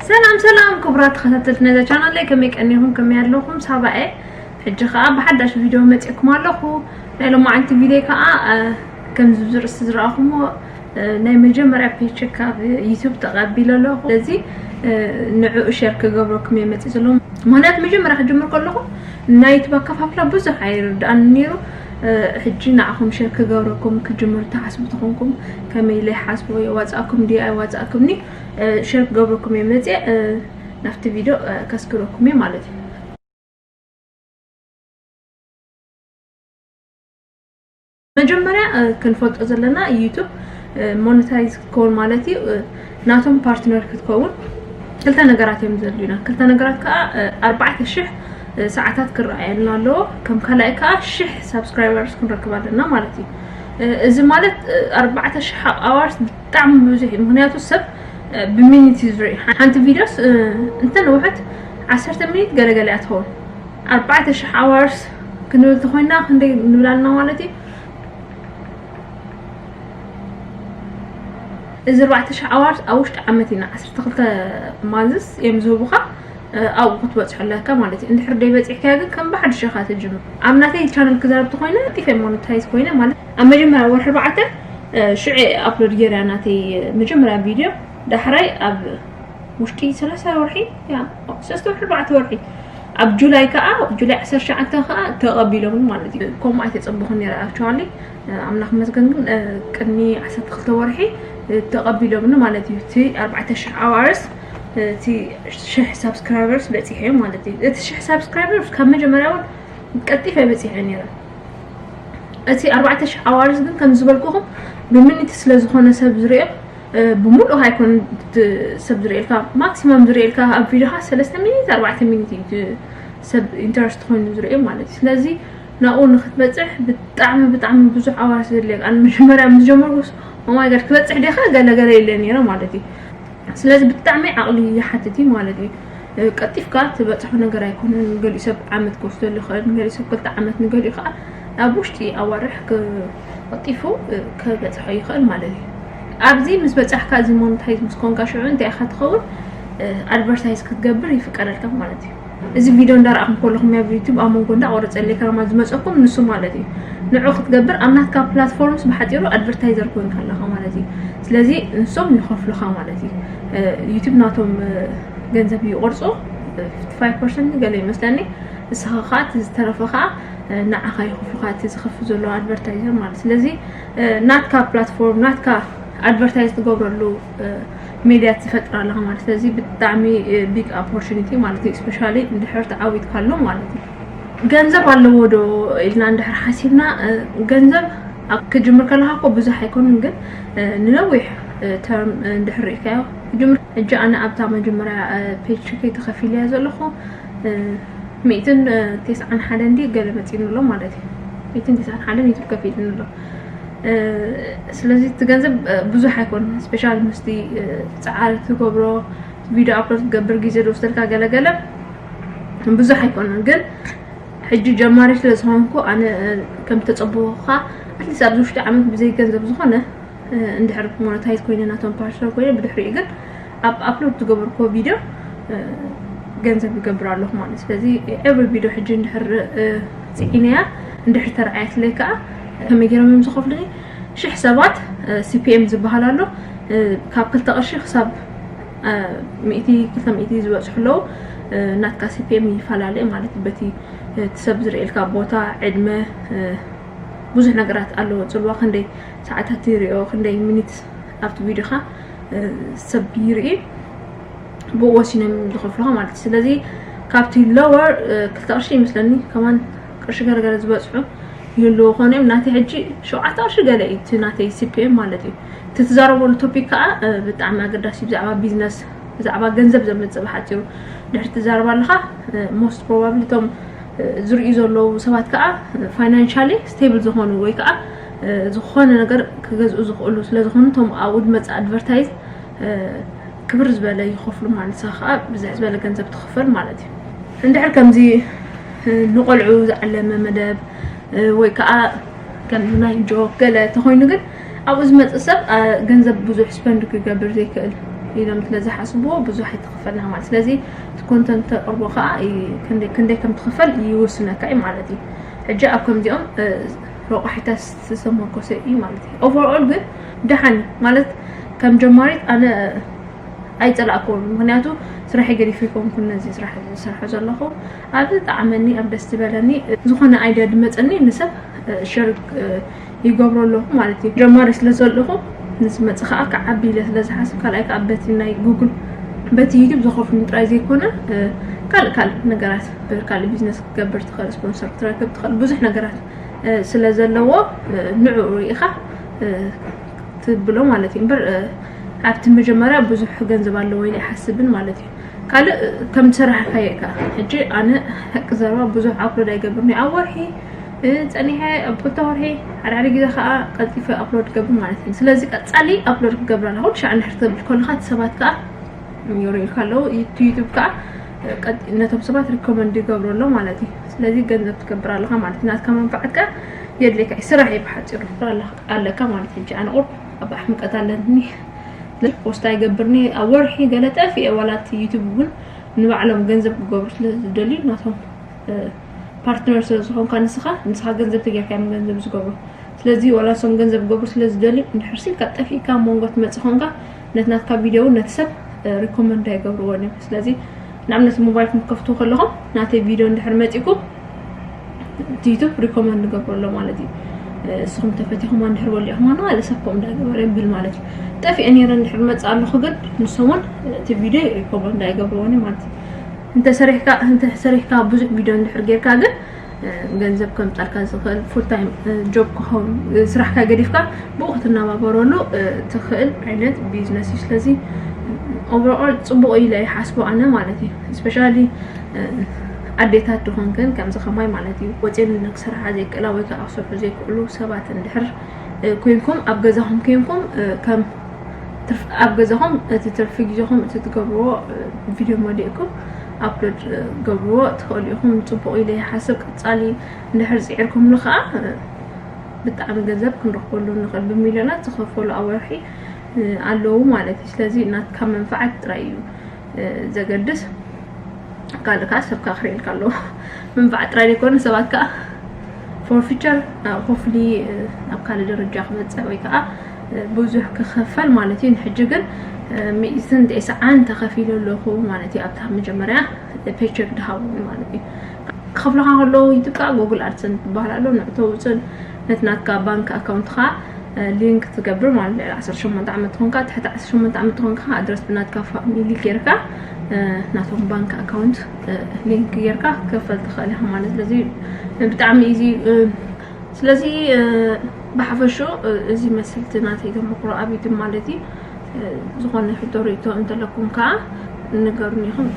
ሰላም ሰላም ክቡራት ተኸታተልቲ ነዛ ቻናለይ፣ ከመይ ቀኒኹም? ከመይ ኣለኹም? ሳባኤ ሕጂ ከኣ ብሓዳሽ ቪድዮ መጺእኩም ኣለኹ። ናይ ሎማዓንቲ ቪድዮ ከኣ፣ እ፣ ከምዚ ብዝርእስቲ ዝረኣኹምዎ፣ እ፣ ናይ መጀመርያ ፔች ካብ ዩቱብ ተቐቢለ ኣለኹ። ስለዚ፣ እ፣ ንዕኡ ሸር ክገብረኩም እየ መጺእ ዘለኹ። ምኽንያቱ መጀመርያ ክጅምር ከለኹ ናይ ዩቱብ ኣከፋፍላ ብዙሕ ኣይርድኣን ነይሩ። እ፣ ሕጂ ንዓኹም ሸር ክገብረኩም ክጅምር ትሓስቡ ተኾንኩም፣ ከመይ ኢለ ይሓስቦ የዋጽኣኩም ድዩ ኣይዋጽኣኩምኒ፣ እ፣ ሸር ክገብረኩም እየ መጺእ፣ እ፣ ናብቲ ቪድዮ፣ እ፣ ከስግረኩም እየ ማለት እዩ። መጀመርያ፣ እ፣ ክንፈልጦ ዘለና ዩቱብ፣ እ፣ ሞኔታይዝ ክትከውን ማለት እዩ፣ እ፣ ናቶም ፓርትነር ክትከውን ክልተ ነገራት እዮም ዘድልዩና። ክልተ ነገራት ከኣ፣ እ፣ ኣርባዕተ ሽሕ፣ እ፣ ሰዓታት ክረኣየልና ኣለዎ። ከም ካልኣይ ከኣ ሽሕ ሳብስክራይበርስ ክንረክብ ኣለና ማለት እዩ። እ፣ እዚ ማለት፣ እ፣ ኣርባዕተ ሽሕ ኣዋርስ ብጣዕሚ ብዙሕ እዩ። ምኽንያቱ ሰብ፣ እ፣ ብሚኒት እዩ ዝርኢ። ሓንቲ ቪድዮስ፣ እ፣ እንተ ነውሐት ዓሰርተ ሚኒት ገለገለ እያ ትኸውን። ኣርባዕተ ሽሕ ኣዋርስ ክንብል ተኾይና ክንደይ ንብል ኣለና ማለት እዩ? እዚ ኣርባዕተ ሽሕ ኣዋርስ ኣብ ውሽጢ ዓመት ኢና ዓሰርተ ክልተ ማንዝስ እዮም ዝህቡኻ፣ እ፣ ኣብኡ ክትበጽሖ ኣለካ ማለት እዩ። እንድሕር ደይ በጺሕካዮ ግን ከም ብሓድሽ ኢኻ ትጅምር። ኣብ ናተይ ቻነል ክዛረብ ተኾይነ፣ ቀልጢፈ ሞኔታይዝ ኮይነ ማለት ኣብ መጀመርያ ወርሒ ኣርባዕተ፣ እ፣ ሽዑ ኣፕሎድ ገይረ ናተይ መጀመርያ ቪድዮ፣ ዳሕራይ ኣብ ውሽጢ ሰላሳ ወርሒ፣ ያ፣ ሰለስተ ወርሒ፣ ኣርባዕተ ወርሒ፣ ኣብ ጁላይ ከኣ፣ ጁላይ ዓሰርተ ትሽዓተ ከኣ ተቐቢሎምን ማለት እዩ። ከምኡ ኣይተጸበኹን ነይረ፣ ኣክቹዋሊ፣ ኣምላኽ ይመስገን። ግን፣ እ፣ ቅድሚ ዓሰርተ ክልተ ወርሒ፣ እ፣ ተቐቢሎምኒ ማለት እዩ። እቲ ኣርባዕተ ሽሕ ኣዋርስ፣ እ፣ እቲ ሽሕ ሳብስክራይበርስ በጺሐ ማለት እዩ። እቲ ሽሕ ሳብስክራይበርስ ካብ መጀመርያ እውን ቀልጢፈ በጺሐ ነይረ። እቲ ኣርባዕተ ሽሕ ኣዋርስ ግን ከም ዝበልኩኹም ብሚኒት ስለ ዝኾነ ሰብ ዝርእዮ፣ እ፣ ብምሉእ ኣይኮን ት-፣ ሰብ ዝርእየልካ፣ ማክሲመም ዝርእየልካ ኣብ ቪድዮኻ ሰለስተ ሚኒት፣ ኣርባዕተ ሚኒት እዩ እቲ ሰብ ኢንተረስት ኮይኑ ዝርእዮ ማለት እዩ። ስለዚ ናብኡ ንክትበጽሕ ብጣዕሚ፣ ብጣዕሚ ብዙሕ ኣዋርስ ዘድልየካ። ኣነ መጀመርያ ምስ ጀመርኩስ፣ ኦ ማይ ጋድ፣ ክበጽሕ ዲኻ? ገለ ገለ ኢለ ነይረ ማለት እዩ። ስለዚ ብጣዕሚ ዓቕሊ ይሓትት እዩ ማለት እዩ። እ፣ ቀልጢፍካ ትበጽሖ ነገር ኣይኮነን። ገሊኡ ሰብ ዓመት ክወስደሉ ይኽእል፣ ንገሊኡ ሰብ ክልተ ዓመት፣ ንገሊኡ ከዓ ኣብ ውሽጢ ኣዋርሕ ክ-፣ ቀልጢፉ፣ እ፣ ክበጽሖ ይኽእል ማለት እዩ። ኣብዚ ምስ በጻሕካ፣ እዚ ሞኔታይዝ ምስ ኮንካ፣ ሽዑ እንታይ ኢኻ ትኸውን? እ፣ ኣድቨርታይዝ ክትገብር ይፍቀደልካ ማለት እዩ። እዚ ቪድዮ እንዳረኣኹም ከለኹም ኣብ ዩቱብ ኣብ መንጎ እንዳቆረጸለይ ከረማ ዝመጸኩም ንሱ ማለት እዩ። ንዑ ክትገብር ኣብ ናትካ ፕላትፎርምስ ብሓጺሩ ኣድቨርታይዘር ኮይንካ ኣለኻ ማለት እዩ። ስለዚ ንሶም ይኸፍሉኻ ማለት እዩ። እ፣ ዩቱብ ናቶም፣ እ፣ ገንዘብ ይቆርጹ፣ እ፣ ፊፍቲ ፋይቭ ፐርሰንት ገለ ይመስለኒ። ንስኻ ኸኣ እቲ ዝተረፈ ኸኣ፣ እ፣ ንዓኻ ይኸፍሉኻ፣ እቲ ዝኸፍል ዘሎ ኣድቨርታይዘር ማለት። ስለዚ፣ እ፣ ናትካ ፕላትፎርም፣ ናትካ ኣድቨርታይዝ ትገብረሉ፣ እ፣ ሜድያ ትፈጥር ኣለኻ ማለት። ስለዚ ብጣዕሚ፣ እ፣ ቢግ ኦፖርቹኒቲ ማለት እዩ፣ ስፔሻሊ እንድሕር ተዓዊትካሉ ማለት እዩ። ገንዘብ ኣለዎ ዶ ኢልና እንድሕር ሓሲብና፣ እ፣ ገንዘብ ኣብ ክጅምር ከለኻ እኮ ብዙሕ ኣይኮኑን፣ ግን፣ እ፣ ንነዊሕ፣ እ፣ ተርም፣ እ፣ እንድሕር ርኢካዮ ክጅምር። ሕጂ ኣነ ኣብታ መጀመርያ፣ እ፣ ፔጅ ከይተኸፊለያ ዘለኹ፣ እ፣ ሚእትን፣ እ፣ ተስዓን ሓደን ድዩ ገለ መጺእኒ ኣሎ ማለት እዩ። ሚእትን ተስዓን ሓደን ዩቱብ ከፊልኒ ኣሎ። እ፣ ስለዚ እቲ ገንዘብ፣ እ፣ ብዙሕ ኣይኮነን። ስፔሻሊ ምስቲ፣ እ፣ ጻዕሪ ትገብሮ፣ ቪድዮ ኣፕሎድ ትገብር፣ ግዜ ዝወስደልካ ገለ ገለ ብዙሕ ኣይኮነን። ግን ሕጂ ጀማሪ ስለ ዝኾንኩ ኣነ፣ እ፣ ከም ተጸበኹኻ ኣትሊስት ኣብዚ ውሽጢ ዓመት ብዘይ ገንዘብ ዝኾነ፣ እ፣ እንድሕር ሞነታይዝ ኮይነ ናቶም ፓርትነር ኮይነ ብድሕሪኡ ግን ኣብ ኣፕሎድ ዝገበርኩዎ ቪድዮ፣ እ፣ ገንዘብ ይገብር ኣለኹ ማለት። ስለዚ ኤቭሪ ቪድዮ ሕጂ እንድሕር፣ እ፣ ጽዒነያ እንድሕር ተረኣየትለይ ከኣ ከመይ ገይሮም እዮም ዝኸፍሉኒ? ሽሕ ሰባት፣ እ፣ ሲ ፒ ኤም ዝበሃል ኣሎ። እ፣ ካብ ክልተ ቅርሺ ክሳብ፣ እ፣ ሚእቲ፣ ክልተ ሚእቲ ዝበጽሑ ኣለዉ። እ፣ ናትካ ሲ ፒ ኤም ይፈላለ ማለት እዩ። በቲ፣ እ፣ እቲ ሰብ ዝርእየልካ ቦታ፣ ዕድመ፣ እ፣ ብዙሕ ነገራት ኣለዎ። ጽልዋ ክንደይ ሰዓታት ይሪኦ፣ ክንደይ ሚኒት ኣብቲ ቪድዮኻ፣ እ፣ ሰብ ይርኢ፣ ብኡ ወሲኖም ዝኸፍሉኻ ማለት እዩ። ስለዚ ካብቲ ሎወር፣ እ፣ ክልተ ቅርሺ ይመስለኒ፣ ከማን ቅርሺ ገለገለ ዝበጽሑ ይህልዎ ኾነ እዮም። ናተይ ሕጂ ሸውዓተ ቅርሺ ገለ እዩ እቲ ናተይ ሲ ፒ ኤም ማለት እዩ። እቲ ትዛረበሉ ቶፒክ ከኣ፣ እ፣ ብጣዕሚ ኣገዳሲ እዩ፣ ብዛዕባ ቢዝነስ፣ ብዛዕባ ገንዘብ ዘምጽእ ብሓጺሩ ድሕሪ ትዛረብ ኣለኻ። እ፣ ሞስት ፕሮባብሊ እቶም፣ እ፣ ዝርእዩ ዘለዉ ሰባት ከኣ፣ እ፣ ፋይናንሻሊ ስቴብል ዝኾኑ ወይ ከኣ፣ እ፣ ዝኾነ ነገር ክገዝኡ ዝኽእሉ ስለ ዝኾኑ እቶም ኣብኡ ዝመጽእ ኣድቨርታይዝ፣ እ፣ ክብር ዝበለ ይኸፍሉ ማለት እዩ። ከኣ ብዝሕ ዝበለ ገንዘብ ትኽፈል ማለት እዩ። እንድሕር ከምዚ፣ እ፣ ንቆልዑ ዝዓለመ መደብ፣ እ፣ ወይ ከኣ ከም ናይ ጆክ ገለ ተኾይኑ ግን ኣብኡ ዝመጽእ ሰብ፣ እ፣ ገንዘብ ብዙሕ ስፐንድ ክገብር ዘይክእል ኢሎም ስለ ዝሓስብዎ ብዙሕ ኣይትኽፈልና ማለት። ስለዚ እቲ ኮንተንት ተቕርቦ ከዓ ይ-፣ ክንደይ፣ ክንደይ ከም ትኽፈል ይውስነካ እዩ ማለት እዩ። ሕጂ ኣብ ከምዚኦም፣ እ፣ ረቋሒታት ዝተመርኮሰ እዩ ማለት እዩ። ኦቨርኦል ግን ደሓን እዩ ማለት ከም ጀማሪት ኣነ ኣይጸላእክዎን። ምኽንያቱ ስራሐይ ገዲፈ ኣይኮንኩን ነዚ ስራሕ ዝሰርሖ ዘለኹ። ኣብ ዝጠዓመኒ፣ ኣብ ደስ ዝበለኒ፣ ዝኾነ ኣይድያ ዝመጸኒ ንሰብ፣ እ፣ ሸር፣ እ፣ ይገብሮ ኣለኹ ማለት እዩ። ጀማሪ ስለ ዘለኹ ንዝመጽእ ከዓ ክዓቢ ኢለ ስለ ዝሓስብ፣ ካልኣይ ከዓ በቲ ናይ ጉግል፣ በቲ ዩቱብ ዝኸፍሉኒ ጥራይ ዘይኮነ፣ እ፣ ካልእ ካልእ ነገራት፣ እ፣ ካልእ ቢዝነስ ክትገብር ትኽእል፣ ስፖንሰር ክትረክብ ትኽእል፣ ብዙሕ ነገራት፣ እ፣ ስለ ዘለዎ፣ እ፣ ንዕኡ ርኢኻ፣ እ፣ ትብሎ ማለት እዩ። እምበር፣ እ፣ ኣብቲ መጀመርያ ብዙሕ ገንዘብ ኣለዎ ኢለ ኣይሓስብን ማለት እዩ። ካልእ፣ እ፣ ከም ዝሰራሕካዮ ኢኻ። ሕጂ ኣነ ሓቂ ዘረባ ብዙሕ ኣፕሎድ ኣይገብርን እየ። ኣብ ወርሒ፣ እ፣ ጸኒሐ ኣብ ክልተ ወርሒ፣ ሓደ ሓደ ግዜ ከዓ ቀልጢፈ ኣፕሎድ ገብር ማለት እዩ። ስለዚ ቀጻሊ ኣፕሎድ ክገብር ኣለኹ። ኩሉ ሻዕ እንድሕር ትብል ከለኻ እቲ ሰባት ከዓ ይሪኡልካ ኣለዉ። እቲ ዩቱብ ከዓ፣ እ፣ ቀጥ-፣ ነቶም ሰባት ሪኮመንድ ይገብሩ ኣሎ ማለት እዩ። ስለዚ ገንዘብ ትገብር ኣለኻ ማለት እዩ። ናትካ መንፋዓት ከዓ የድልየካ እዩ። ስራሕ እዩ ብሓፂሩ። ስራሕ ኣለካ ማለት እዩ። ሕጂ ኣነ ቁሩብ ኣብ ኣሕምቀት ኣለኒ። ፖስት ኣይገብርኒ። ኣብ ወርሒ ገለ ጠፊኤ ዋላ እቲ ዩቱብ እውን ንባዕሎም ገንዘብ ክገብሩ ስለ ዝደልዩ ናቶም፣ እ፣ ፓርትነር ስለ ዝኾንካ ንስኻ፣ ንስኻ ገንዘብ ተጌርካ እዮም ገንዘብ ዝገብሩ። ስለዚ ዋላ ንሶም ገንዘብ ክገብሩ ስለ ዝደልዩ እንድሕር ስኢልካ ጠፊእካ ኣብ መንጎ ትመጽእ ኾንካ ነቲ ናትካ ቪድዮ እውን ነቲ ሰብ፣ እ፣ ሪኮመንድ ኣይገብርዎን እዮም። ስለዚ ንኣብነት ሞባይልኩም ክከፍቱ ከለኹም ናተይ ቪድዮ እንድሕር መጺእኩም እቲ ዩቱብ ሪኮመንድ ይገብሮ ኣሎ ማለት እዩ። እ፣ ንስኹም ተፈቲኹማ እንድሕር ወሊዕኹማ ንኻልእ ሰብ ከምኡ እንዳገበረ ይብል ማለት እዩ። ጠፊኤ ነይረ እንድሕር መጽእ ኣለኹ ግን ንሶም እውን እቲ ቪድዮ ሪኮመንድ ኣይገብርዎን እዮም ማለት እዩ። እንተ ሰሪሕካ፣ እንተ ሰሪሕካ ብዙሕ ቪድዮ እንድሕር ጌርካ ግን፣ እ፣ ገንዘብ ከምጻልካ ዝኽእል ፉል ታይም፣ እ፣ ጆብ ክኸውን፣ እ፣ ስራሕካ ገዲፍካ ብኡ ክትነባበረሉ፣ እ፣ ትኽእል ዓይነት ቢዝነስ እዩ። ስለዚ ኦቨርኦል ጽቡቕ ኢለ ይሓስቦ ኣነ ማለት እዩ። ስፔሻሊ፣ እ፣ ኣዴታት ዝኾንክን ከምዚ ከማይ ማለት እዩ። ወጺኤን ክሰርሓ ዘይክእላ ወይ ከዓ ክሰርሑ ዘይክእሉ ሰባት እንድሕር፣ እ፣ ኮይንኩም ኣብ ገዛኹም ኮይንኩም፣ እ፣ ከም ትርፍ-፣ ኣብ ገዛኹም እቲ ትርፊ ግዜኹም እቲ ትገብርዎ፣ እ፣ ቪድዮ መሊእኩም ኣፕሎድ፣ እ፣ ገብርዎ ትኽእሉ ኢኹም። ጽቡቕ ኢለ ይሓስብ። ቀጻሊ እንድሕር ጽዒርኩምሉ ኸዓ፣ እ፣ ብጣዕሚ ገንዘብ ክንረኽበሉ ንኽእል። ብሚልዮናት ዝኸፈሉ ኣብ ወርሒ፣ እ፣ ኣለዉ ማለት እዩ። ስለዚ ናትካ መንፋዓት ጥራይ እዩ፣ እ፣ ዘገድስ። ካልእ ከዓ ሰብካ ክርእየልካ ኣለዎ። መንፋዓት ጥራይ ዘይኮነ ሰባት ከዓ ፎር ፊቸር፣ እ፣ ሆፍሊ፣ እ፣ ኣብ ካልእ ደረጃ ክበጽሕ ወይ ከዓ፣ እ፣ ብዙሕ ክኸፈል ማለት እዩ። ንሕጂ ግን፣ እ፣ ሚእትን ተስዓን ተኸፊለ ኣለኹ ማለት እዩ። ኣብታ መጀመርያ ፔቸክ ድሃቡኒ ማለት እዩ። ክኸፍለኻ ከለዉ ይጥቃ ጉግል ኣድሰንስ ዝበሃል ኣሎ። ንዕቶ ውፅን ነቲ ናትካ ባንክ ኣካውንትኻ፣ እ፣ ሊንክ ትገብር ማለት ልዕሊ ዓሰርተ ሸሞንተ ዓመት ትኾንካ፣ ትሕቲ ዓሰርተ ሸሞንተ ዓመት ትኾንካ ኣድረስ ብናትካ ፋሚሊ ጌርካ፣ እ፣ ናቶም ባንክ ኣካውንት፣ እ፣ ሊንክ ጌርካ ክትከፈል ትኽእል ኢኻ ማለት። ስለዚ ብጣዕሚ ኢዚ፣ እ፣ ስለዚ፣ እ፣ ብሓፈሽኡ፣ እ፣ እዚ መስልቲ ናተይ ተመክሮ ኣብ ዩቱብ ማለት እዩ። እ፣ ዝኾነ ሕቶ ርእቶ እንተለኩም ከዓ ንገሩኒ ኢኹም።